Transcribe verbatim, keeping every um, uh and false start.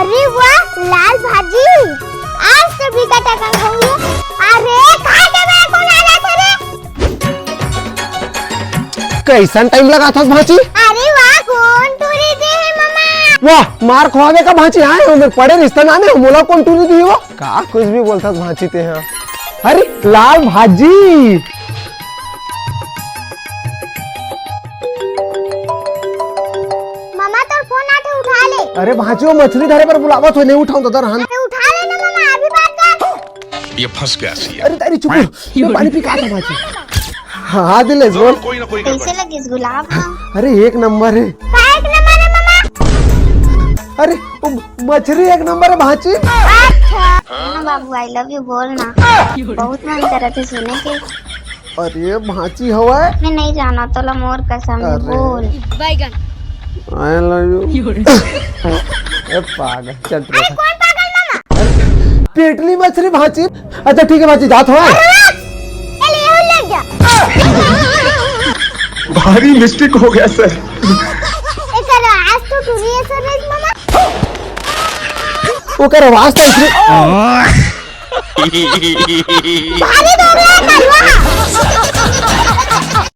अरे वाह, लाल भाजी, आज तो बिकट अकन खाहूं। अरे, खा के मैं कोन आ जात हे रे? कइसन टाइम लगाथस भांची? अरे वाह, कोन टूरी दे हे ममा? वाह, मार खवाबे का भांची, आए हो, मैं पड़े रिश्ता नाने हो, मोला कोन टूरी दी हो? का कुछ भी बोलथस भांची ते हा? अरे, लाल भाजी। ममा, तोर फोन आथे, उठा ले। अरे भांची, वो मछली धरे बर बुलावत हो, नहीं उठाऊं तो दर हन। अरे उठा ले ना ममा, अभी बात कर। ये फंस गया सी। अरे तारी चुप, मैं पानी पी के आता भांची। हाँ, हाँ, दिलेश, बोल। कोई ना कोई गड़बड़। कैसे लगिस गुलाब? हाँ। अरे एक नंबर है। का एक नंबर है ममा? अरे वो मछली एक नंबर है भांची। अच्छा। ना बाबू, I love you बोल ना। बहुत मन करत हे सुने के। अरे भांची हवय। मैं नहीं जाना, तोला मोर कसम है, अरे। बोल। I love you। ए पागल, चल रे। अरे कौन पागल मामा? पेटली मछली भांची। अच्छा ठीक है भांची, जात हो। अरे, चल ये ले जा। भारी मिस्टेक हो गया सर। एकर आज तो टूरी है सर, मामा। ओकर आवाज तो इतनी भारी दोगला कलवा।